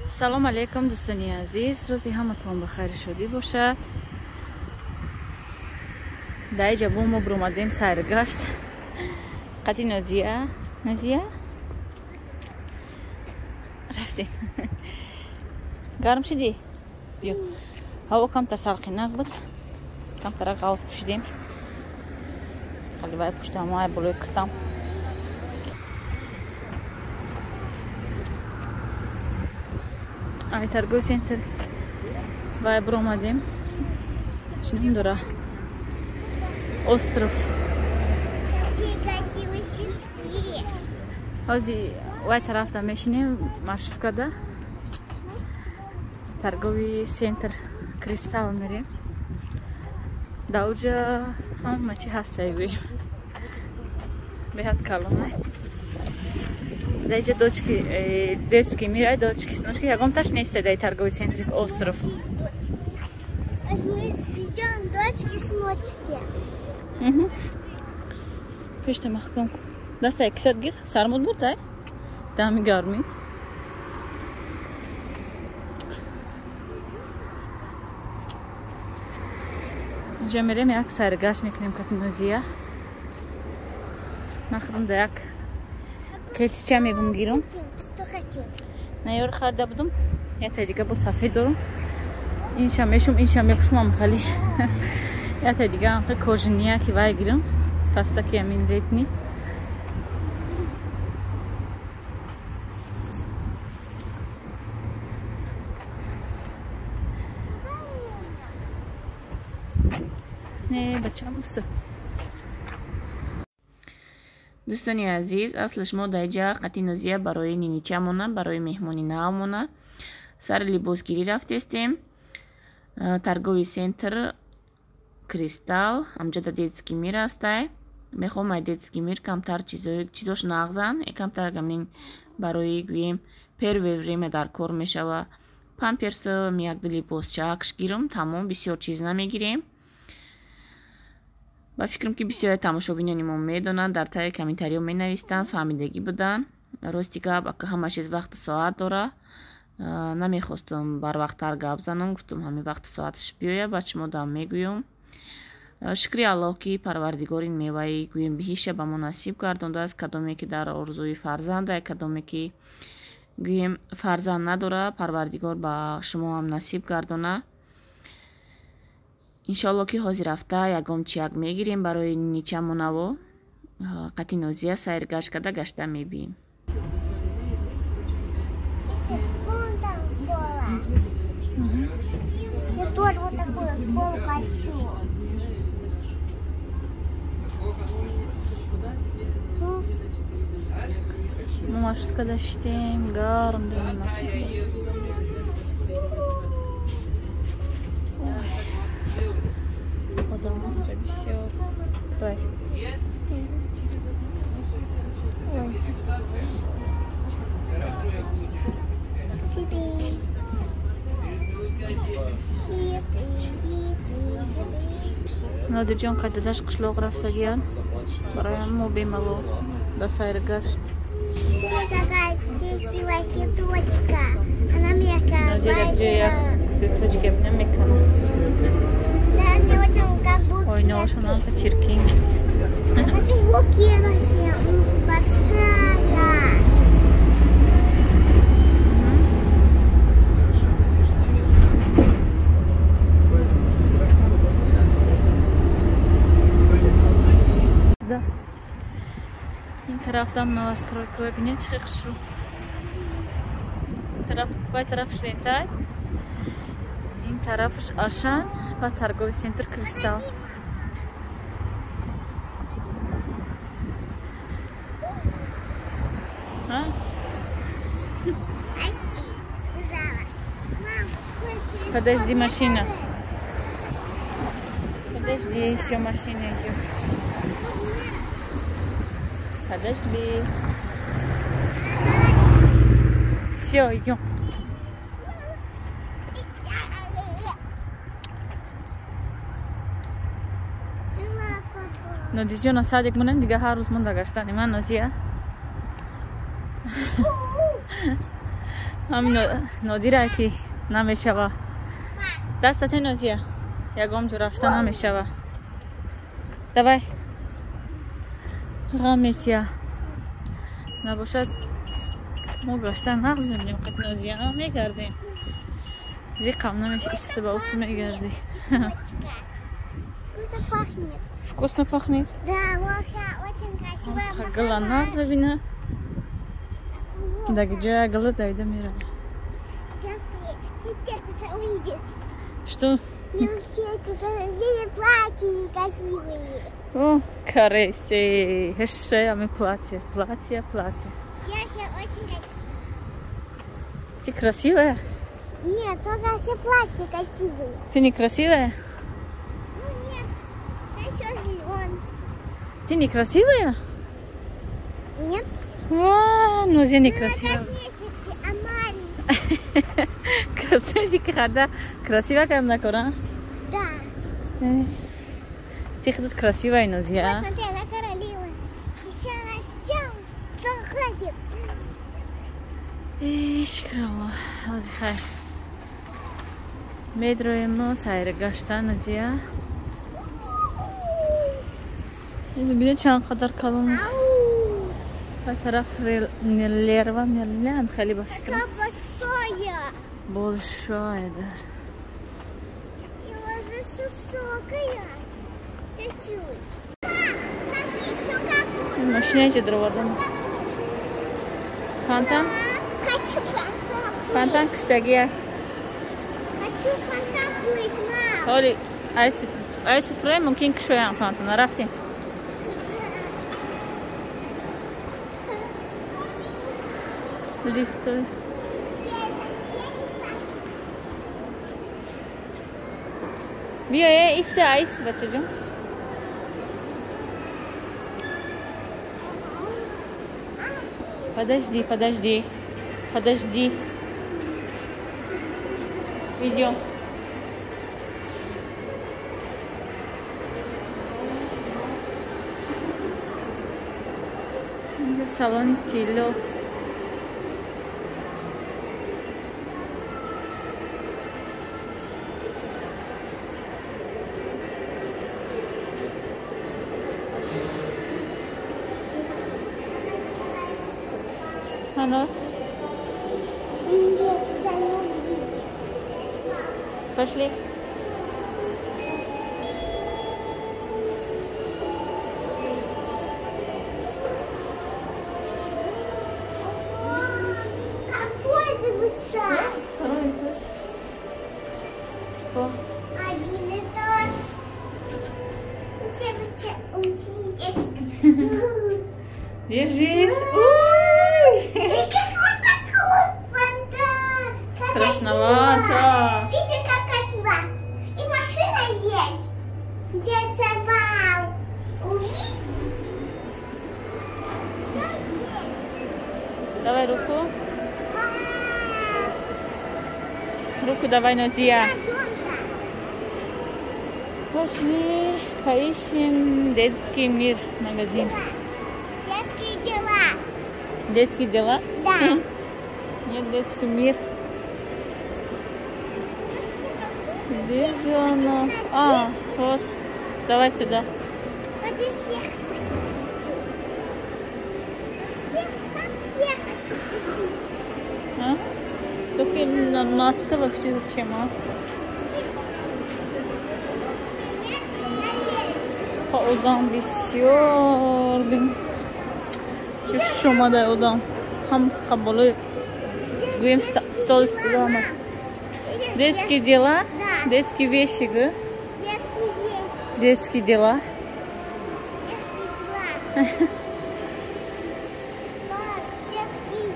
Салом алейкум, дӯстони азиз. Рӯзи ҳаматон ба хайри шодӣ бошад. Дар иҷа бо мо биромадем сайргашт. Қати Нозия. Нозия? Рафтем. Гарм шудӣ? Биё. Ҳаво камтар салқинак буд. Камтарак ғавз пӯшидем. Халивай пуштам, ай болои киртам. Ай торговый центр вай биромадем. Чӣ ном дора? Остров. Ҳози вай тарафта мешинем маршруткада. Торговый центр Кристалл мерем. Дар уҷа ҳама чӣ ҳаст, гӯем. Беҳад калонай. Дар иҷа дочки детский мир, ай дочки сночки ягонташ нест дар торговый центри Остров. Дочки сночки. Пешта маҳкам. Даста кисат гир, сармуд бурд ай? Дами гармӣ. Инҷа мерем, як сайргашт мекунем кати Нозия. Ман худам да як кетича мегум гирум. Наёр харида будум. Якта дига бо сафед дорум. Инша мешум, инша мепӯшумам хали. Якта дига кожиния ки вай гирум. Пастаки амин летний. Не, бачам уста. Дӯстони азиз, аслаш мо дар иҷа қати Нозия барои ниничамона, барои меҳмони навмона сари либосгирӣ рафтестем. Торговый центр Кристалл, амҷа детский мир ҳастай. Мехоҳам ай детский мир камтар чизош нағзан, камтар гамин барои гӯем первое время дар кор мешава. Памперс, якду либосчакш гирам, тамом, бисёр чиз намегирем. Ба фикрам, ки бисёре тамошобинони мо медонанд, дар таи комментариҳо менавистанд, фаҳмидагӣ буданд. Рости гап, ҳама чиз вақту соат дора. Намехостам барвақттар гап занам, гуфтам ҳамин вақту соаташ биёя, ба шумо дам мегӯям. Шукри Аллоҳ, ки Парвардигор ин меваи гӯем биҳиша ба мо насиб гардондааст. Кадоме ки дар орзуи фарзанда, кадоме ки гӯем фарзанд надора, Парвардигор ба шумо ҳам насиб гардона. Иншоалло, ки ҳозир рафта ягон чияк мегирем барои ничамонаво, қати Нозия сайргашт карда гашта мебием. Вон там школа. Я тоже вот такую школу хочу. Мо маршруткада шидем, гарм дорем маршрутка. Одамо инҷа бисёр рай. Ой. Цветы. Цветы, цветы, цветы. Нодирҷон қайдадаш қишлоқ рафтагиян. Барои мо бемалол ба сайргашт. Какая красивая цветочка. Она мне Нозия дар ҷои як цветочка намекунад. Да, мне очень как букет. Ойнаошон анқа чиркин. Я хочу букет вообще, большая. Да. Ин тарафтам новостройка бинед, чӣ хушрӯ. Тараф вай тараф Швентай. Ин тарафаш Ашан ва торговый центр Кристалл. А? Асти, сказала. Мам, хочешь Подожди, машина. Подожди, еще машина идет. Подожди. Все, идем. Нодирҷона садик монем, дига ҳар рӯз монда гаштани ман Нозия. Ҳамин Нодира ки намешава. Дастате Нозия. Ягон ҷо рафта намешава. Давай. Ғам метия. Набошад мо гашта нағз мебинем қат Нозия мегардем. Зиқам намеш исси ба усси мегардӣ. Вкусно пахнет. Вкусно пахнет? Да, очень красивая. Гала нағз мебина. Даги ҷоя гала дайда мерава. Что? Не успеете, платья красивые. О, каресе, ами платье, платье, платье. Я очень красивая. Ты красивая? Нет, только все платья красивые. Ты не красивая? Ну нет, еще зелен. Ты не красивая? Нет. Ва, ну я не красивая. Косметики, а маленькие. Косметики, да. Красивая как на кора? Да. Ты тут красивая, Нозия. Вот, смотри, она королева. Еще она всем заходит. Ишкрала. Хай. Медроем сайр гашта Нозия. Бибине чанд қадар калон. Ба тараф Лерва Мерлен хеле ба фикр. Большое. Большое, да. И уже высокая. Чуть-чуть. Машина че даровардан. Фонтан? Хочу фонтан. Фонтан киштагия. Хочу фонтан плыть, мам. Ҳоли айси фрей мумкин кишоям фонтан. Рафтем. Лифт. Биё, иса, айс, бачаҷон. Подожди, подожди, подожди. Идем. Салон кило. Нет. Пошли. Какой высота? Второй этаж. Один этаж. Держись. Страшновато. Видите, как красиво. И машина есть. Где сова? Давай руку. Руку давай, Нозия. Пошли, поищем детский мир магазин. Детские дела. Детские дела? Да. Нет, детский мир. Здесь оно. А, вот. Давай сюда. Хочу всех кусить. Всех хочу кусить. А? Столько маска вообще зачем, а? Одам бисёр бин. Чӣ шумада одам. Ҳам қаболои гӯем стол истода омад. Детские дела? Да. Детские вещи, гы? Детские вещи. Детские дела? Детские дела. Детские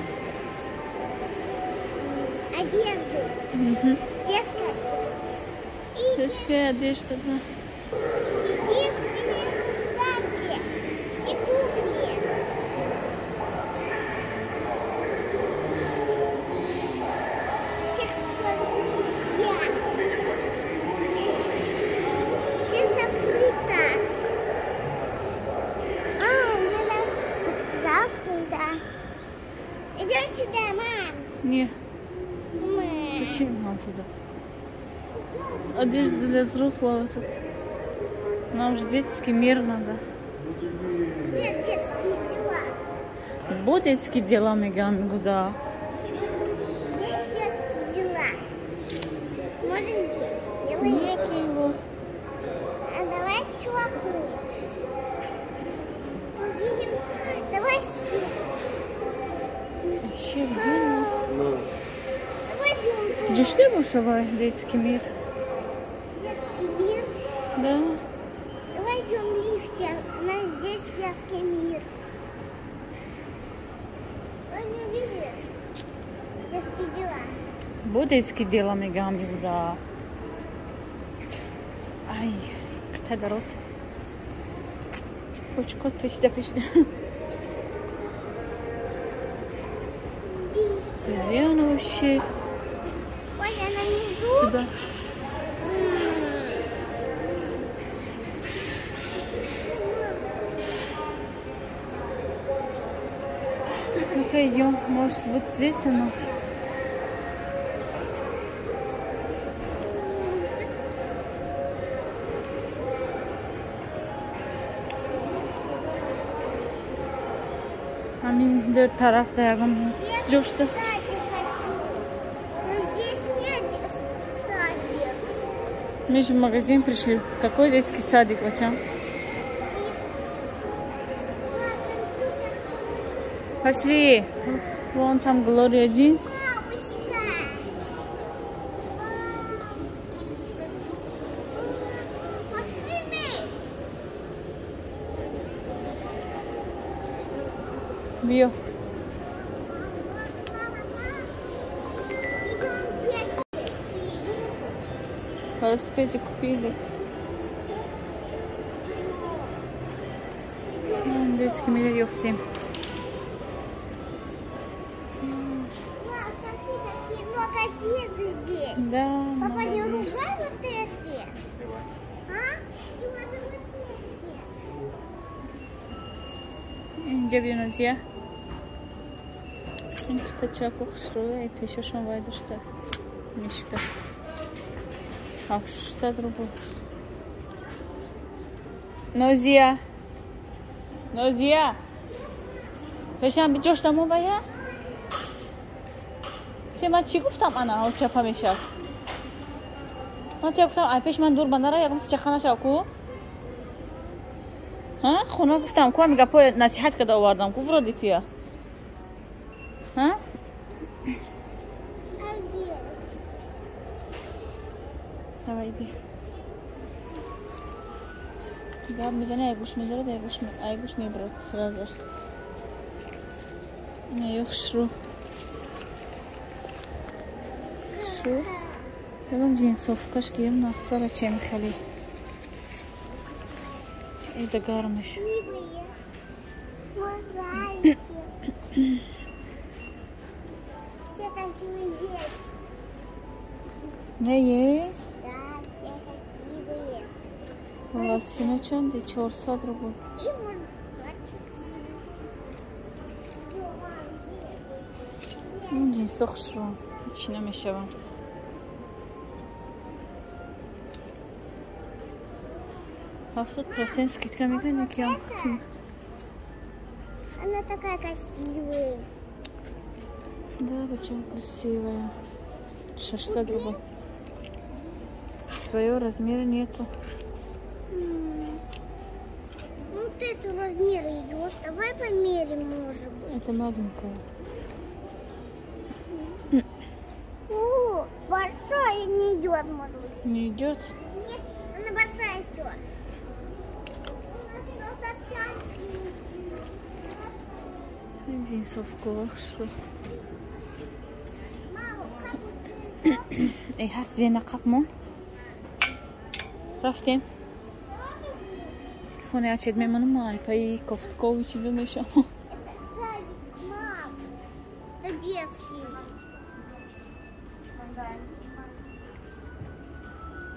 одежду. Угу. Детская. Детская одежда, да. И детские санки. И туфли. Не. Зачем нам туда? Одежда для взрослого тут. Нам же детский мир надо. Где детские дела? Бо детские дела, мегам, куда? Здесь детские дела. Может, здесь? Нету его. А давай с чуваку. Увидим. Давай здесь. Вообще, где? Где ж ты бушевай, детский мир? Детский мир? Да. Давай идем в лифте. У нас здесь детский мир. Ой, не видишь? Детские дела. Бо детские дела, мегам, да. Ай, крта дорос. Почкот пешда пешда. Где она вообще? Ой, она внизу. Куда? Ну-ка идем. Может, вот здесь она? Амин, дер тараф даягам. Детский садик хочу. Но здесь нет детский садик. Мы же в магазин пришли. Какой детский садик, Вачам? Пошли. Вон там Глория Джинс. Мамочка. Машины. Био. Велосипеде купили. Детский мир ёфтем. Смотри, какие много одежды здесь. Да. Папа, не ругай вот эти. А? И вот эти. Инҷа биё, Нозия. Ин куртачаку хушрӯя, пешошон вай дошта. Мишка. 600 рублей. Нозия. Нозия. Пешам биҷош дамо вая? Ки ман чӣ гуфтам ана ҳол чапа мешавад? Ман туя гуфтам, ай пеш ман дур ба нара, ягон чаха нашав ку? Ҳа? Хона гуфтам ку, ҳами гапҳои насиҳат карда овардам ку, вроде туя. Ҳа? Давай, иди. Гап мезани, ай гӯш медорад, ай гӯш мебарад сразу. Ина ё хушрӯ. Хушрӯ. Ягон ҷинсовкаш гирем, нахцара чем хеле. Ида гармаш. Все красивые здесь. Не е? Да, все красивые. Лосина чанди 400 рублей. Ин ҷинсо хушрӯ. Чӣ намешавам. 70% скидка мекунӣ ки. Она такая красивая. Да, очень красивая. 600 рублей. Твоего размера нету. Вот это размер идет. Давай померим, может быть. Это маленькая. О, большая не идет, может быть. Не идет? Нет, она большая идет. Эй, ҳар чизе нақаб мон. Рафтем. Телефоне ачед мемонам, ай паи кофткови чизо мешавам.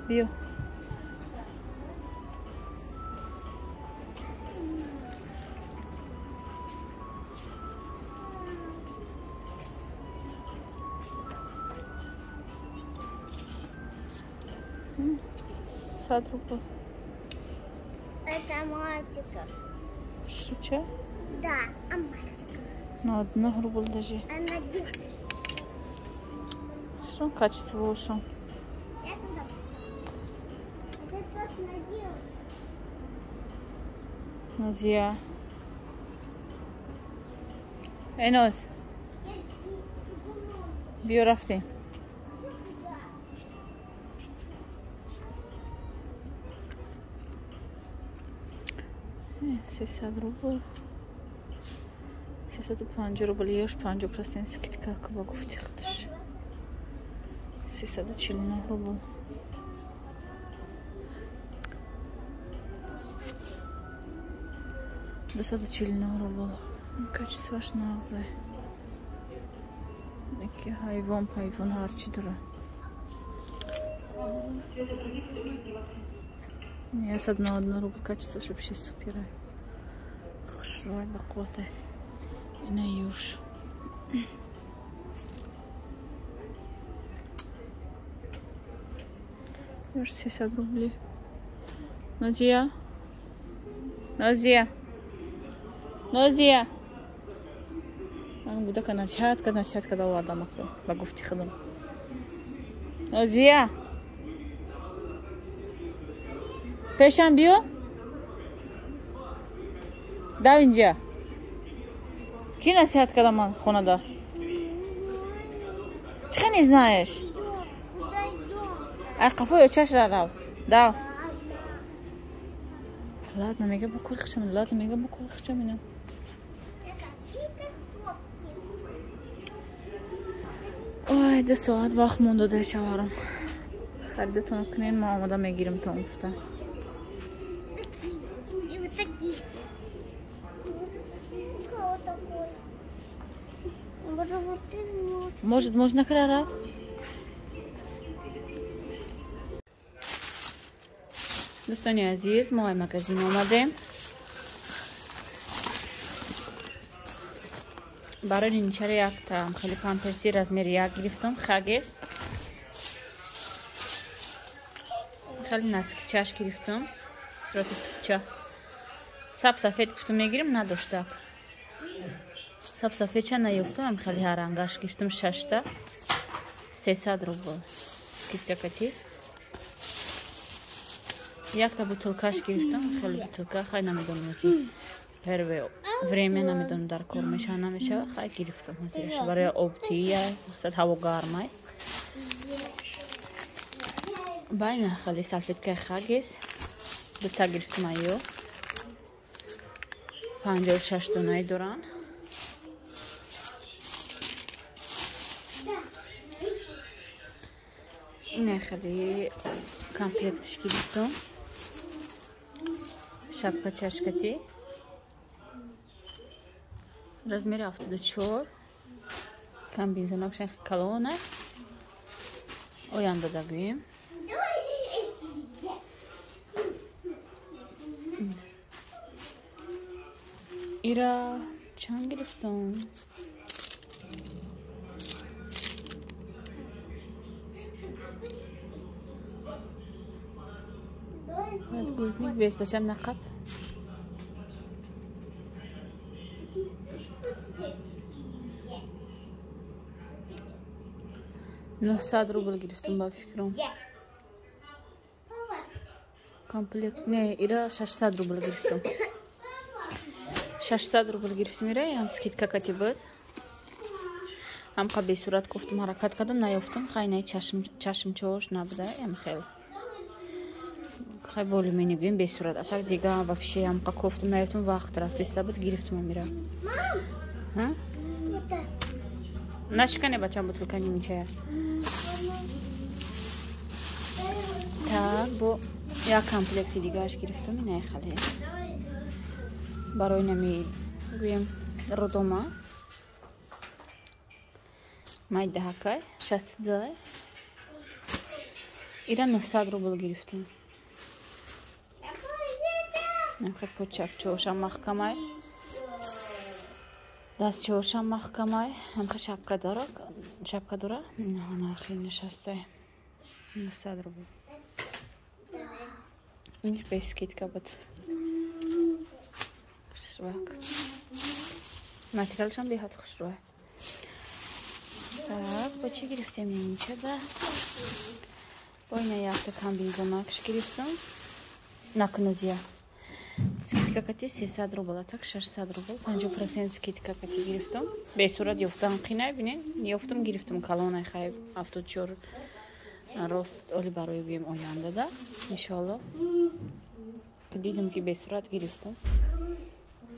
Биё. 100 рублей. Это мальчика. Что? Да, а мальчика. 99 рубль даже. Она девочка. Что качество ушло? Это точно девочка. Назия. Эноз. Биё рафтем. 300 рубл. 350 рубл. Ёш 50% скидка ба гуфти худаш. 349 рубл. 249 рубл. Качествоаш нағзе. Яки ҳайвон пайвон ҳарчи дора. 191 рубл качествоаш вообще супер. Хушрӯй ба қуввате. Ина юш. Юш 300 рублей. Назия. Назия. Назия. Ман будака насиҳат кард, насиҳат карда овардам акро ба гуфти худам. Назия. Пешам биё. Дав инҷа. Ки насиҳат карда ман хонада? Чӣ хел не знаешь? Ай қафо ё чаш рав. Дав. Ладно, мега букор хчам, ладно, мега букор хчам ина. Ой, 2 соат вақт монда дар шаварам. Харидатон кунен, ма омода мегирим то гуфта. И вот такие. Вот такой. Может, можно крара? Дӯстони азиз, мо ай магазин омадем. Барои нинчара якта хеле памперси размери 1 гирифтам, хагес. Хеле наскичаш гирифтам, сурати тупча. Саб сафед гуфтам мегирим, надоштак. Саб сафедча наёфтам, хеле ҳарангаш гирифтам 6та. 300 рубл. Скидка кати. Якта бутылкаш гирифтам, хеле бутылка, хай намедонам первое время намедонам дар кор мешава намешава, хай гирифтам ҳозираш барои обтия, мақсад ҳаво гармай. Байна хеле салфеткаи хагес дута гирифтам айё. 56 донаи доранд. Ина хеле комплектш гирифтам. Шапка чашкати. Размери 74. Комбинзонакшан калона. Оянда дагӯем. Ира чанд гирифтам? Подгузник без бачам нақаб. 900 рубл гирифтам ба фикрам. Комплект не, ира 600 рубл гирифтам. 600 рубл гирифтам ира, ям скидка кати буд. Ҳамқа бесурат гуфтам, ҳаракат кардам, наёфтам. Хай най чашмчош набуда, ям хел. Хай болю менегӯем бесурат. А так дига вообще ҳамқа кофтам, наёфтам, вақт рафт иста буд, гирифтам амира. Ҳа? Нашикане бачам бутылка нимчая. Так, бо як комплекти дигааш гирифтам, инаи хале. Барои нами гӯем родома. Майдаҳакай 62. Ира 900 рубл гирифтам. Намхе почакчоша маҳкамай. Дастчоша маҳкамай. Намхе шапка дора, шапка дора. Нархи нишастай. 900 рубл. Ин без скидка буд. Хушрӯяк. Материалшам беҳад хушрӯя. Так, бо чӣ гирифтем инчада? Бо ина якта комбинзонакш гирифтам. Накнозия. Скидка кати 300 рубл, а так 600 рубл, 50% скидка кати гирифтам. Бесурат ёфтам қинай, бинен, ёфтам гирифтам калонай хай 74 рост оли барои гӯем оянда да, иншоалло. Дидам ки бесурат гирифтам.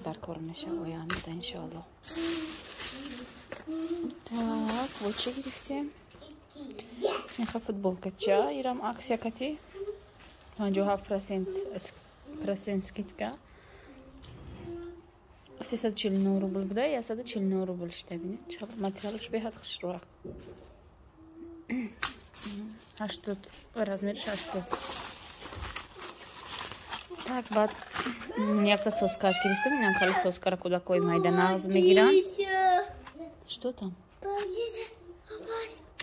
Дар кор меша оянда да иншоалло. Так, бо чӣ гирифтем? Неха футболкача, ирам аксия кати 57% скидка. 349 рубл буда, 149 рубл шуда, бинед. Материалаш беҳад хушрӯяк. 80 размериш 80. Так, баъд якта соскаш гирифтам. Инам хеле соскара кӯдакҳои майда нағз мегиранд. Что там?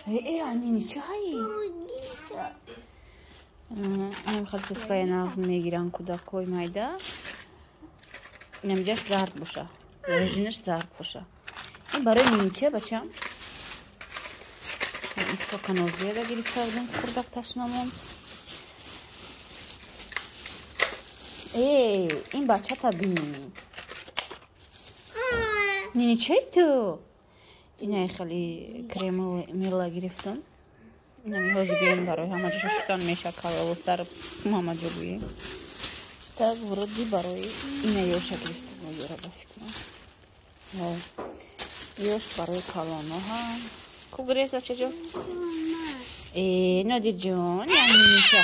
Ани чай? Инам хеле соскаи нағз мегиранд кӯдакҳои майда. Инамҷаш зард боша. Резинаш зард боша. Ин барои минича бачам. Ин соканозияда гирифта будем, хурдак ташнамон. Ин бачата бин. Ниничаи ту? Инаи хеле крему мила гирифтам. Инами ҳозир гирем барои ҳама ҷо шуштан меша калаву сар ҳама ҷо гӯем. Так, вроде барои ина ёша гирифтам, ёра ба фикрам. Ёш барои калоноҳа. Ку гирефт бачаҷон? Нодирҷон, янинича.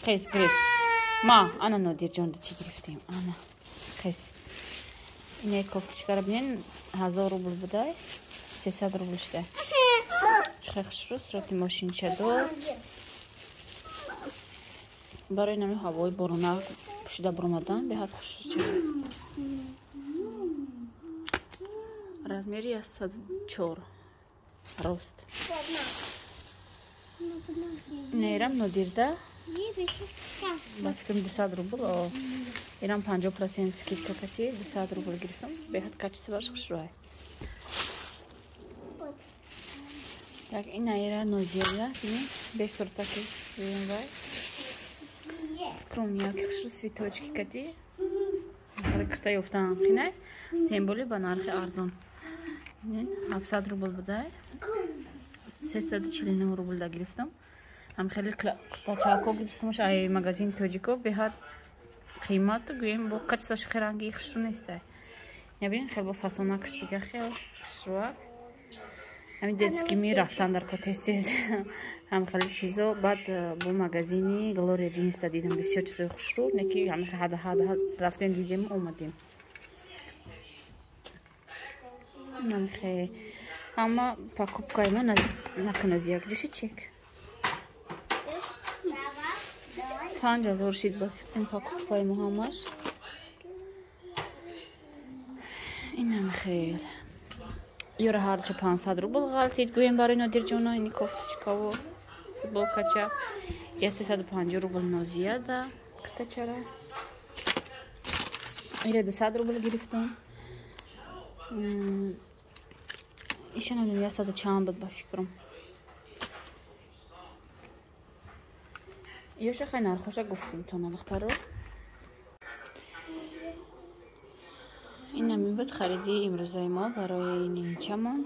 Хес гирефт. Ма, ана Нодирҷон да чӣ гирифтем? Ана. Хес. Инаи кофточкара бинен, 1000 рубл будай, 300 рубл шуда. Чӣ хел хушрӯ сурати мошинча дор. Барои нами ҳавои борона пӯшида баромадан беҳад хушрӯ. Размери 104 рост. Нерам Нодирда. Ба фикрам 200 рубл. Ирам 50% скидка кати 200 рубл гирифтам. Беҳад качествоаш хушрӯай. Так, ина ира Нозияда, бинед, бесуртаки вай. Скромнияки хушрӯ цветочки кати. Кирта ёфтан қинай. Тем более ба нархи арзон. 700 рубл будай. 349 рубл да гирифтам. Ҳам хеле куртачако гирифтамаш ай магазин тоҷико беҳад қимат гӯем бо качествоаш хеле ранги хушрӯ нестай. Набинед хеле бо фасонакаш дига хеле хушрӯак. Ҳамин детский ми рафтан дар ко тез-тез ҳам хеле чизо. Баъд бо магазини Глория Джинса дидам бисёр чизои хушрӯ, не ки ҳамин ҳада рафтем дидем омадем. Намхе ҳама покупкаи мо накунози як ҷиши чек. 5000 шид ба ин покупкаи мо ҳамаш. Инам хел. Ёра ҳарча 500 рубл ғалтид гӯем барои Нодирҷона ини кофточкаву футболкача. Я 350 рубл Нозияда киртачара. Ира 200 рубл гирифтам. Иша намедонам 100 чанд буд ба фикрам. Ёша хай нархоша гуфтем то навақтаро. Инами буд хариди имрӯзаи мо барои нинчамон.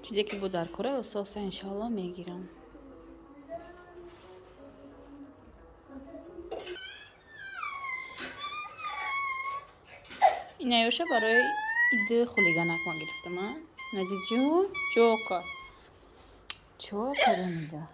Чизе ки буд дар кора оста-оста иншоалло мегирам. Инаёша барои иди хулиганак ма гирифтам. Надиҷон, чока. Чока дамида.